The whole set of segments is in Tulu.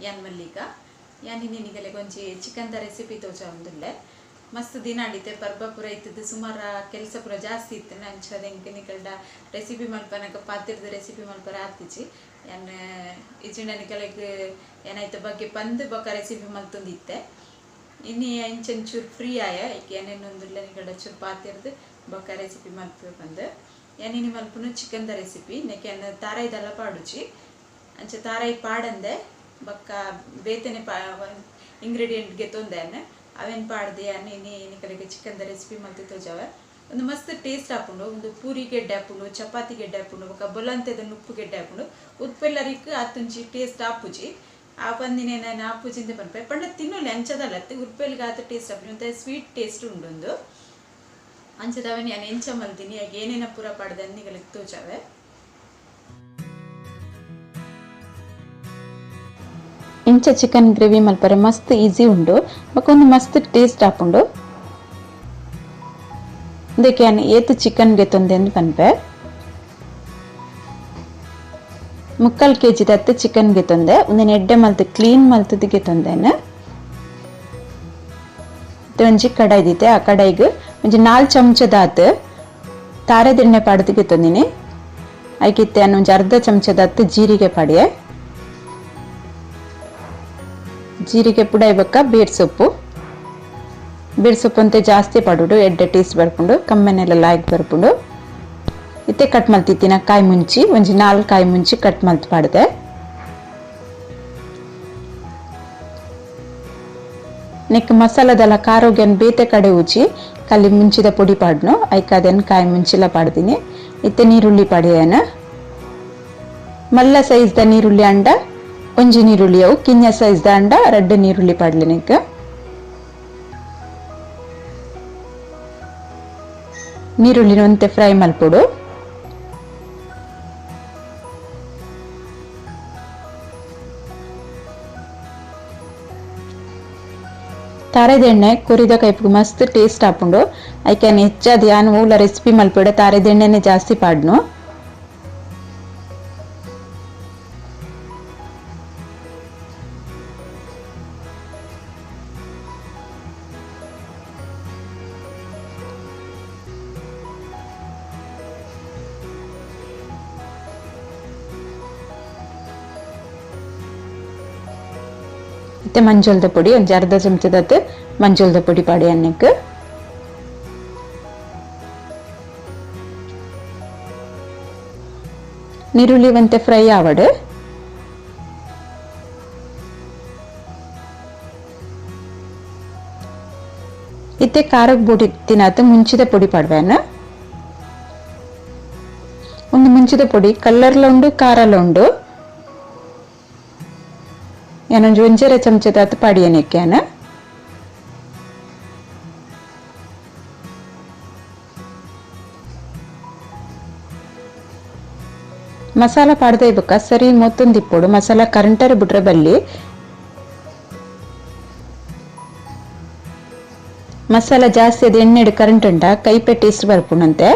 ಯಾನ್ ಮಲ್ಲಿಕಾ ಯಾನ್ ನಿನಿಗಲೆ ಕೊಂಚಿ ಚಿಕನ್ the recipe ತೋಜಾವೊಂದುಲ್ಲೆ ಮಸ್ತ್ ದಿನ ಆಂಡಿತ್ತೆ ಪರ್ಬ ಪೂರ ಇತ್ತದು ಸುಮಾರ ಕೆಲಸ ಪೂರ ಜಾಸ್ತಿ ಇತ್ತು ಅಂಚಾದ್ ಎಂಕ್ ನಿಕಲ್ಡ ರೆಸಿಪಿ ಮಲ್ಪನಗ ಪಾತಿರ್ದ ರೆಸಿಪಿ ಮಲ್ಪರ ಆತಿಜಿ ಯಾನ್ ಇಜ್ಜಿಂಡ ನಿಕಲೆಗ್ ಏನಾಯ್ತು ಬಗ್ಗೆ ಪಂದ್ ಬೊಕ ರೆಸಿಪಿ ಮಲ್ತೊಂದಿತ್ತೆ ಇನಿ ಇಂಚೊಂಚೂರು ಫ್ರೀ ಆಯ ಏನೇನೊಂದುಲ್ಲೆ ನಿಕಲ್ಡ ಚೂರು ಪಾತಿರ್ದ್ ಬೊಕ ರೆಸಿಪಿ ಮಲ್ಪು ಪಂದ್ ಯಾನ್ ಇನಿ ಮಲ್ಪುನು ಚಿಕನ್ the recipe ನೆಕ್ಕೆ ತಾರಾಯಿದೆಲ್ಲ ಪಾಡುಜಿ ಅಂಚ ತಾರಾಯಿ ಪಾಡಂದೆ ಬೊಕ್ಕ ಬೇತನೆ ಇಂಗ್ರೀಡಿಯೆಂಟ್ ಗೆತ್ತೊಂದೆ ಅವೇನು ಪಾಡ್ದೆ ಯಾನ್ ಇನಿ ನಿಕಲೆಗ್ ಚಿಕನ್ the recipe ಮಲ್ತ್ ತೋಜಾವೆ ಒಂದು ಮಸ್ತ್ ಟೇಸ್ಟ್ ಆಪುಂಡು ಒಂದು ಪೂರಿ ಗೆಡ್ಡೆ ಆಪುಂಡು ಚಪಾತಿ ಗೆಡ್ಡೆ ಆಪುಂಡು ಬೊಕ್ಕ ಬೊಲಂತೆದ ನುಪ್ಪು ಗೆಡ್ಡೆ ಆಪುಂಡು ಉತ್ಪೆಲ್ಲರಿಕ್ ಆತುಂಚಿ ಟೇಸ್ಟ್ ಆಪುಜಿ ಆ ಪಂದಿನ ಆಪುಜಿ ಅಂತ ಪನ್ಪೆ ಪಂಡ ತಿನ್ನೊಲಿ ಅಂಚದಲ್ಲ ಉರ್ಪೆಲ್ಗೆ ಆತ ಟೇಸ್ಟ್ ಆಪುಜಿ ಒಂತೆ ಸ್ವೀಟ್ ಟೇಸ್ಟ್ ಉಂಡೊಂದು ಅಂಚದವನ್ ಯಾನ್ ಎಂಚ ಮಲ್ತೀನಿ ಯಾಕೆ ಏನೇನ ಪೂರ ಪಾಡ್ದೆ ನಿಕಲೆಗ್ ತೋಜಾವೆ. ಇಂಚ ಚಿಕನ್ ಗ್ರೇವಿ ಮಲ್ಪರೆ ಮಸ್ತ್ ಈಸಿ ಉಂಡು ಬೊಕ ಒಂದು ಮಸ್ತ್ ಟೇಸ್ಟ್ ಆಪುಂಡು. ಉಂದೆಕ್ ಯಾನ್ ಏತ್ ಚಿಕನ್ ಗೆತ್ತೊಂದೆ ಅಂದ್ ಪನ್ಪೆ. 3/4 ಕೆಜಿ ದತ್ತ್ ಚಿಕನ್ ಗೆತ್ತೊಂದೆ ಉಂದೆನ್ ಎಡ್ಡೆ ಮಲ್ತ್ ಕ್ಲೀನ್ ಮಲ್ತುದು ಗೆತ್ತೊಂದೆನ್. ಒಂಜಿ ಕಡಾಯಿ ದೀತೆ ಆ ಕಡಾಯಿಗ್ ಒಂಜಿ 4 ಚಮಚದಾತ್ ತಾರೆದೆಣ್ಣೆ ಪಾಡ್ದು ಗೆತ್ತೊಂದಿನಿ. ಐಕಿತ್ತೆ ಯಾನ್ ಒಂಜಿ ಅರ್ಧ ಚಮಚದಾತ್ ಜೀರಿಗೆ ಪಾಡಿಯೆ. ಜೀರಿಗೆ ಪುಡಾಯಿ ಬೊಕ್ಕ ಬೇರ್ ಸೊಪ್ಪು ಬೇರ್ ಸೊಪ್ಪು ಅಂತೆ ಜಾಸ್ತಿ ಪಾಡೋಡು ಎಡ್ಡೆ ಟೇಸ್ಟ್ ಬರ್ಪುಂಡು ಕಮ್ಮೆನೆಲ್ಲ ಲಾಯ್ಕ್ ಬರ್ಪುಂಡು. ಇತ್ತೆ ಕಟ್ ಮಲ್ತಿತ್ತಿನ ಕಾಯಿ ಮುಂಚಿ ಒಂಜಿ 4 ಕಾಯಿ ಮುಂಚಿ ಕಟ್ ಮಲ್ತ್ ಪಾಡ್ದೆ. ನೆಕ್ ಮಸಾಲದೆಲ್ಲ ಖಾರೋಗ್ಯನ್ ಬೇತೆ ಕಡೆ ಉಜ್ಜಿ ಕಲ್ಲಿ ಮುಂಚಿದ ಪೊಡಿ ಪಾಡ್ನು ಐಕಾದೇನು ಕಾಯಿ ಮುಂಚಿಲ ಪಾಡ್ದಿನಿ. ಇತ್ತೆ ನೀರುಳ್ಳಿ ಪಾಡಿಯೇನ ಮಲ್ಲ ಸೈಜ್ದ ನೀರುಳ್ಳಿ ಅಂಡ ಒಂಜಿ ನೀರುಳ್ಳಿ ಅವು ಕಿನ್ಯ ಸೈಜ್ದ ಅಂಡ 2 ನೀರುಳ್ಳಿ ಪಾಡ್ಲಿ. ನೆಕ್ ನೀರುಳ್ಳಿನ ಒಂತೆ ಫ್ರೈ ಮಲ್ಪೊಡು. ತಾರೆದೆಣ್ಣೆ ಕೊರಿದ ಕೈಪುಗು ಮಸ್ತ್ ಟೇಸ್ಟ್ ಆಪುಂಡು. ಐಕೆನ್ ಹೆಚ್ಚಾದ್ ಯಾನ್ ಓಲ ರೆಸಿಪಿ ಮಲ್ಪೆಡ ತಾರೆದೆಣ್ಣೆನೆ ಜಾಸ್ತಿ ಪಾಡ್ನು. ಇತ್ತೆ ಮಂಜೊಲ್ದ ಪೊಡಿ ಒಂಜಿ ಅರ್ಧ ಚಮಚದತ್ ಮಂಜೊಲ್ದ ಪೊಡಿ ಪಾಡಿ ಅನ್ನಕ್ಕೆ. ನೀರುಳ್ಳಿ ಒಂತೆ ಫ್ರೈ ಆವಡು. ಇತ್ತೆ ಖಾರಕ್ ಪೊಡಿ ತಿನ್ನಾತ ಮುಂಚಿದ ಪೊಡಿ ಪಾಡ್ವೇನ. ಒಂದು ಮುಂಚಿದ ಪೊಡಿ ಕಲ್ಲರ್ಲ ಉಂಡು ಖಾರಲ ಉಂಡು. ಯಾನೊಂಜಿ 1.5 ಚಮಚದಾತ್ ಪಾಡಿಯನೆಕ್ಯಾನ. ಮಸಾಲ ಪಾಡ್ದೆ ಬೊಕ್ಕ ಸರಿ ಮೊತ್ತೊಂದಿಪ್ಪೊಡು ಮಸಾಲ ಕರಂಟರ್ ಬಿಟ್ರೆ ಬಲ್ಲಿ. ಮಸಾಲ ಜಾಸ್ತಿ ಅದು ಎಣ್ಣೆಡು ಕರೆಂಟ್ ಉಂಟ ಕೈಪೆ ಟೇಸ್ಟ್ ಬರ್ಪುಂಡಂತೆ.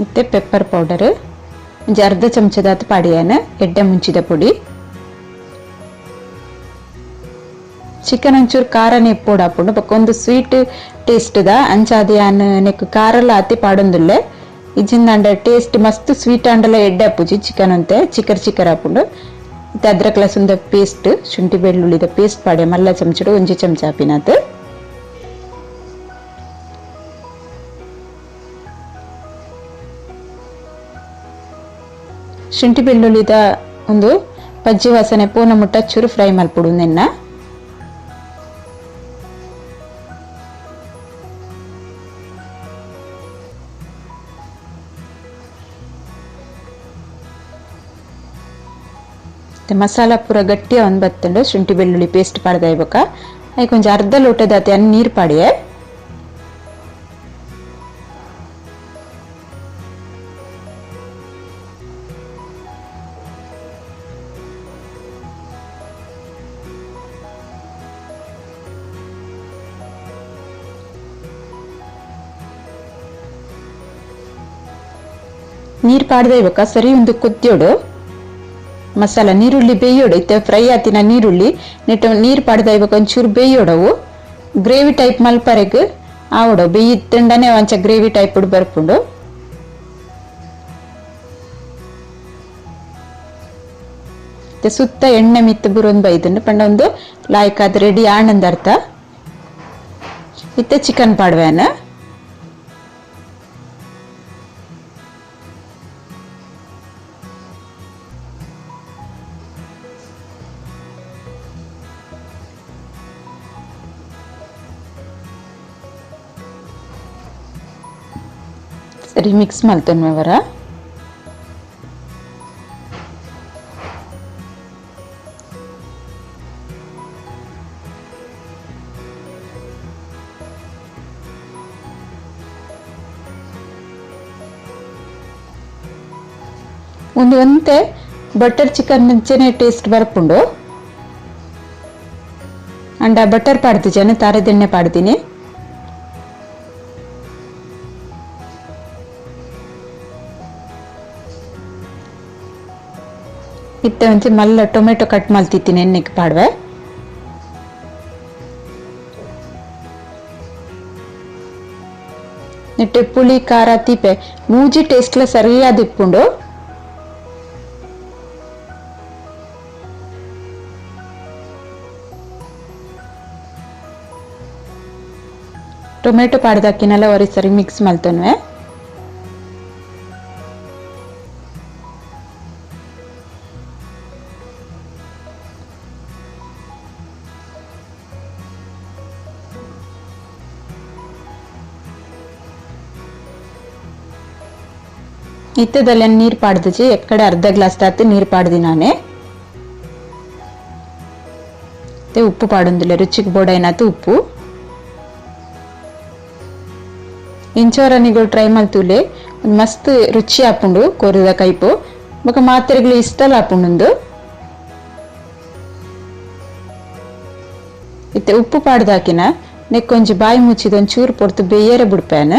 ಇತ್ತೆ ಪೆಪ್ಪರ್ ಪೌಡರ್ ಒಂಜಿ ಅರ್ಧ ಚಮಚದಾತ್ ಪಾಡಿಯೇನ ಎಡ್ಡೆ ಮುಂಚಿದ ಪೊಡಿ. ಚಿಕನ್ ಒಂಚೂರು ಖಾರನೇ ಪೋಡಾಪುಂಡು ಬೊಕ್ಕ ಒಂದು ಸ್ವೀಟ್ ಟೇಸ್ಟ್ ದ ಅಂಚಾದ್ ಯಾನ್ ನೆಕ್ ಖಾರಲ ಅತಿ ಪಾಡೊಂದುಲ್ಲೆ. ಇಜ್ಜಿಂದಾಂಡ ಟೇಸ್ಟ್ ಮಸ್ತ್ ಸ್ವೀಟ್ ಆಂಡಲ ಎಡ್ಡೆ ಆಪುಜಿ ಚಿಕನ್ ಅಂತೆ ಚಿಕರ್ ಚಿಕರ್ ಆಪುಂಡು. ಇತ್ತೆ ಅದ್ರಕ್ ಲಸುಂದ ಪೇಸ್ಟ್ ಶುಂಠಿ ಬೆಳ್ಳುಳ್ಳಿದ ಪೇಸ್ಟ್ ಪಾಡ್ಯ ಮಲ್ಲ ಚಮಚಡು ಒಂಜಿ ಚಮಚ ಆಪಿನಾತ್. ಶುಂಠಿ ಬೆಳ್ಳುಳ್ಳಿದ ಒಂದು ಪಜ್ಜಿ ವಾಸನೆ ಪೂನ ಮುಟ್ಟ ಚೂರು ಫ್ರೈ ಮಲ್ಪೊಡು ನಿನ್ನ. ಮಸಾಲ ಪೂರ ಗಟ್ಟಿಯ ಒಂದು ಬತ್ತುಂಡು ಶುಂಠಿ ಬೆಳ್ಳುಳ್ಳಿ ಪೇಸ್ಟ್ ಪಾಡ್ದ ಬೊಕ್ಕ ಐಕ್ ಒಂಜಿ ಅರ್ಧ ಲೋಟದಾತಿ ಅನ್ ನೀರು ಪಾಡಿಯೆ. ನೀರು ಪಾಡ್ದೆ ಇವಾಗ ಸರಿ ಒಂದು ಕುದ್ಯೋಡು ಮಸಾಲ ನೀರುಳ್ಳಿ ಬೇಯೋಡು ಇತ್ತೆ ಫ್ರೈ ಆತಿನ ನೀರುಳ್ಳಿ ನೆಟ್ಟು ನೀರು ಪಾಡ್ದ ಇವಾಗ ಒಂಚೂರು ಬೇಯೋಡವು ಗ್ರೇವಿ ಟೈಪ್ ಮಲ್ಪರೆಗ್ ಆವಡು ಬೇಯಿತ್ತಂಡನೆ ಒಂಚ ಗ್ರೇವಿ ಟೈಪ್ ಬರ್ಪುಂಡು. ಸುತ್ತ ಎಣ್ಣೆ ಮಿತ್ತು ಬುರೊಂದು ಬೈದುಂಡು ಪಂಡ ಒಂದು ಲಾಯ್ಕ್ ಅದು ರೆಡಿ ಆನಂದ ಅರ್ಥ. ಇತ್ತೆ ಚಿಕನ್ ಪಾಡ್ವೇನ. ಸರಿ ಮಿಕ್ಸ್ ಮಲ್ತೊನ್ಮೆವರ. ಒಂದು ಒಂತೆ ಬಟರ್ ಚಿಕನ್ ಮುಂಚೆನೆ ಟೇಸ್ಟ್ ಬರ್ಪುಂಡು. ಅಂಡ ಬಟರ್ ಪಾಡ್ತಿಜಾನೆ ತಾರೆದೆಣ್ಣೆ ಪಾಡ್ತೀನಿ. ಇತ್ತೆ ಒಂಚೆ ಮಲ್ಲ ಟೊಮೆಟೊ ಕಟ್ ಮಲ್ತಿತ್ತೀನಿ ಎಣ್ಣೆಗೆ ಪಾಡ್ವೆ. ನೆಟ್ಟೆ ಪುಳಿ ಖಾರ ತೀಪೆ ಮೂಜಿ ಟೇಸ್ಟ್ಲ ಸರಿಯಾದ ಇಪ್ಪುಂಡು. ಟೊಮೆಟೊ ಪಾಡ್ದಾಕಿನೆಲ್ಲ ಒರಿ ಸರಿ ಮಿಕ್ಸ್ ಮಲ್ತೊನ್ವೆ. ಇತ್ತದಲ್ಲಿ ನೀರು ಪಾಡ್ದಿಜಿ ಎಕ್ಕಡೆ ಅರ್ಧ ಗ್ಲಾಸ್ ತಾತು ನೀರು ಪಾಡ್ದಿ ನಾನೇ. ಮತ್ತೆ ಉಪ್ಪು ಪಾಡೊಂದಿಲ್ಲ ರುಚಿಗೆ ಬೋಡೈನಾತು ಉಪ್ಪು. ಇಂಚೋರ ನಿಗಳು ಟ್ರೈ ಮಲ್ತುಲೆ ಮಸ್ತ್ ರುಚಿ ಆಪುಂಡು ಕೋರಿದ ಕೈಪು ಬೊಕ ಮಾತ್ರೆಗಳು ಇಷ್ಟಲ ಆಪುಂಡು. ಇತ್ತೆ ಉಪ್ಪು ಪಾಡ್ದಾಕಿನ ನೆಕ್ಕೊಂಜಿ ಬಾಯಿ ಮುಚ್ಚಿದ ಒಂಚೂರು ಪೊರ್ತು ಬೇಯರೆ ಬುಡ್ಪೇನ.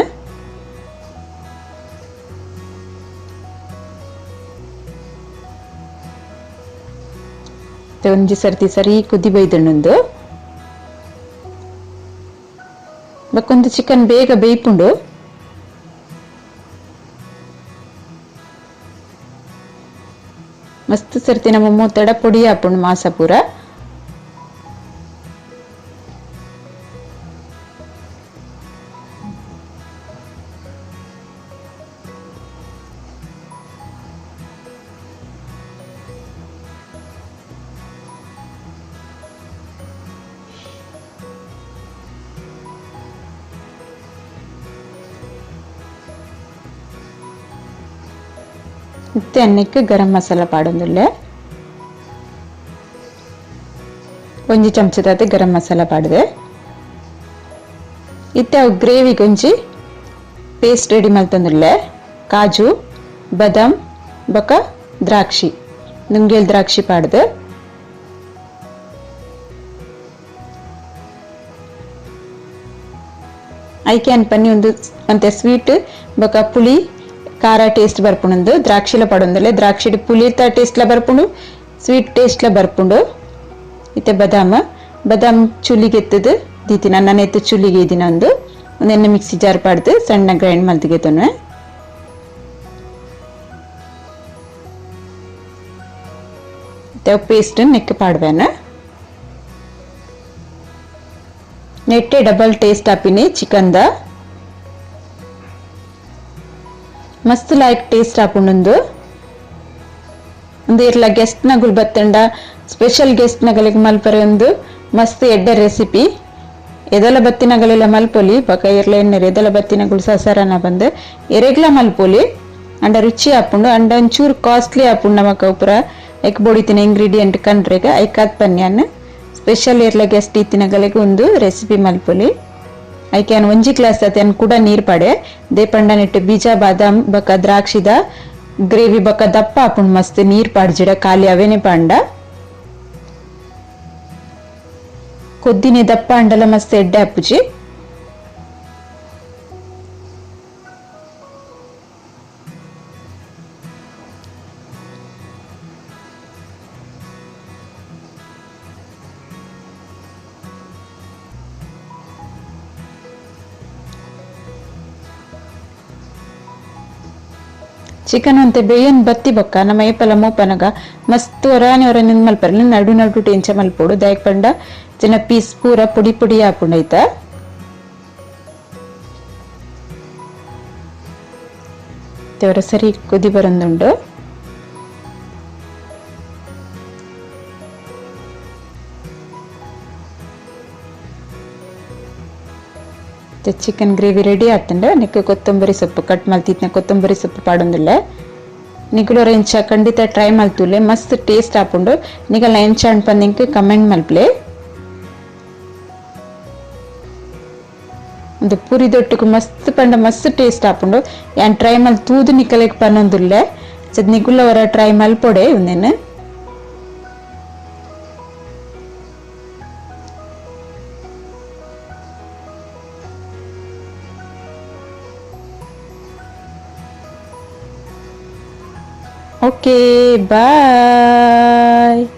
ಒಂಜಿ ಸರ್ತಿ ಸರಿ ಕುದಿ ಬೈದುಂಡು. ಬೊಕ್ಕೊಂದು ಚಿಕನ್ ಬೇಗ ಬೇಯ್ಪುಂಡು. ಮಸ್ತ್ ಸರ್ತಿ ನಮ್ಮ ಮೂತಡ ಪೊಡಿ ಆಪುಂಡು ಮಾಸ ಪೂರ. ಇತ್ತೆ ಅನ್ನಕ್ಕೆ ಗರಂ ಮಸಾಲ ಪಾಡೊಂದುಲ್ಲೆ ಒಂಜಿ ಚಮಚದಾತೆ ಗರಂ ಮಸಾಲ ಪಾಡಿದೆ. ಇತ್ತೆ ಅವು ಗ್ರೇವಿಗೆ ಒಂಜಿ ಪೇಸ್ಟ್ ರೆಡಿ ಮಲ್ತೊಂದುಲ್ಲೆ. ಕಾಜು ಬಾದಾಮ್ ಬೊಕ ದ್ರಾಕ್ಷಿ ನುಂಗೇಲ್ ದ್ರಾಕ್ಷಿ ಪಾಡ್ದು ಐಕೆ ಅನ್ಪನ್ನಿ ಒಂದು ಅಂತೆ ಸ್ವೀಟ್ ಬೊಕ ಪುಳಿ ಖಾರ ಟೇಸ್ಟ್ ಬರ್ಪುಂಡು. ದ್ರಾಕ್ಷಿಲ ಪಡೊಂದಲೆ ದ್ರಾಕ್ಷಿ ಪುಳಿತ ಟೇಸ್ಟ್ಲ ಬರ್ಪುಂಡು ಸ್ವೀಟ್ ಟೇಸ್ಟ್ಲ ಬರ್ಪುಂಡು. ಇತ್ತೆ ಬಾದಾಮ್ ಬಾದಾಮ್ ಚುಲಿಗೆ ಎತ್ತದು ದೀತಿನ ನಾನು ಎತ್ತು ಚುಲಿಗೆ ಇದಿನ ಒಂದು ಒಂದೆಣ್ಣೆ ಮಿಕ್ಸಿ ಜಾರ್ ಪಾಡ್ದು ಸಣ್ಣ ಗ್ರೈಂಡ್ ಮಲ್ತಿಗೆ ತೊನ್ವೆ. ಪೇಸ್ಟ್ ನೆಕ್ ಪಾಡ್ವೇನ. ನೆಟ್ಟೆ ಡಬಲ್ ಟೇಸ್ಟ್ ಆಪಿನಿ ಚಿಕನ್ದ ಮಸ್ತ್ ಲೈಕ್ ಟೇಸ್ಟ್ ಆಪುಂಡು. ಒಂದು ಇರ್ಲ ಗೆಸ್ಟ್ ನಗುಲ್ ಬತ್ತಂಡ ಸ್ಪೆಷಲ್ ಗೆಸ್ಟ್ ನಗಲಿಗೆ ಮಲ್ಪರೆ ಒಂದು ಮಸ್ತ್ ಎಡ್ಡೆ ರೆಸಿಪಿ. ಎದಲ ಬತ್ತಿನಗಳೆಲ್ಲ ಮಲ್ಪೊಲಿ ಬೊಕ ಇರ್ಲ ಎಣ್ಣೆ ಎದಲ ಬತ್ತಿನಗುಲ್ ಸಸರನ ಬಂದು ಎರೆಗ್ಲ ಮಲ್ಪೊಲಿ ಅಂಡ ರುಚಿ ಆಪುಂಡು. ಅಂಡ ಒಂಚೂರು ಕಾಸ್ಟ್ಲಿ ಆಪುಂಡು ನಮಕ ಪೂರ ಎಕ್ ಬೊಡಿತಿನ ಇಂಗ್ರೀಡಿಯೆಂಟ್ ಕಂಡ್ರೆಗ ಐಕಾತ್ ಪನ್ಯಾನ್ ಸ್ಪೆಷಲ್ ಇರ್ಲ ಗೆಸ್ಟ್ ಇತ್ತಿನಗಲಿಗೆ ಒಂದು ರೆಸಿಪಿ ಮಲ್ಪೊಲಿ. ಐಕೆ ಒಂಜಿ ಗ್ಲಾಸ್ ಅನ್ ಕೂಡ ನೀರ್ ಪಡೆ ದೇಪಂಡ ನೆಟ್ಟು ಬೀಜ ಬಾದಾಮ್ ಬೊಕ ದ್ರಾಕ್ಷಿದ ಗ್ರೇವಿ ಬೊಕ ದಪ್ಪ ಆಪುಂಡು ಮಸ್ತ್ ನೀರ್ ಪಾಡ್ಜಿಡ ಖಾಲಿ ಅವೇನೆ ಪಾಂಡ ಕೊದ್ದಿನೆ ದಪ್ಪ ಅಂಡಲ ಮಸ್ತ್ ಎಡ್ಡೆ ಆಪುಜಿ. ಚಿಕನ್ ಒಂತೆ ಬೇಯನ್ ಬತ್ತಿ ಬೊಕ್ಕ ನಮ್ಮ ಏಪಲ ಮೂಪನಗ ಮಸ್ತ್ ಒರಾನೆ ಒರಾನೆ ಮಲ್ಪರೆ ನಡು ನಡು ಇಂಚ ಮಲ್ಪೊಡು ದಾಯೆಗ್ ಪಂಡ ಜನ ಪೀಸ್ ಪೂರ ಪೊಡಿ ಪೊಡಿ ಆಪುಂಡು ಐತ. ಅವರ ಸರಿ ಕುದಿ ಬರಂದುಂಡು. ಚಿಕನ್ ಗ್ರೇವಿ ರೆಡಿ ಆತಂಡ ನಿಕ್ಕ ಕೊತ್ತಂಬರಿ ಸೊಪ್ಪು ಕಟ್ ಮಲ್ತಿತ್ನ ಕೊತ್ತಂಬರಿ ಸೊಪ್ಪು ಪಾಡೊಂದುಲ್ಲೆ. ನಿಕುಲೊರ ಇಂಚ ಖಂಡಿತ ಟ್ರೈ ಮಲ್ತುಲೆ ಮಸ್ತ್ ಟೇಸ್ಟ್ ಆಪುಂಡು. ನಿಕಲ್ನ ಎಂಚ ಅನ್ಪಂದಿಂಕ್ ಕಮೆಂಟ್ ಮಲ್ಪ್ಲೆ. ಒಂದು ಪೂರಿ ದೊಟ್ಟುಕು ಮಸ್ತ್ ಪಂಡ ಮಸ್ತ್ ಟೇಸ್ಟ್ ಆಪುಂಡು. ಯಾನ್ ಟ್ರೈ ಮಲ್ ತೂದು ನಿಕಲೆಗ್ ಪನೊಂದುಲ್ಲೆ. ಚದ್ ನಿಕುಲವರ ಟ್ರೈ ಮಲ್ಪೊಡೆ ಉಂದೆನ್. Okay, bye.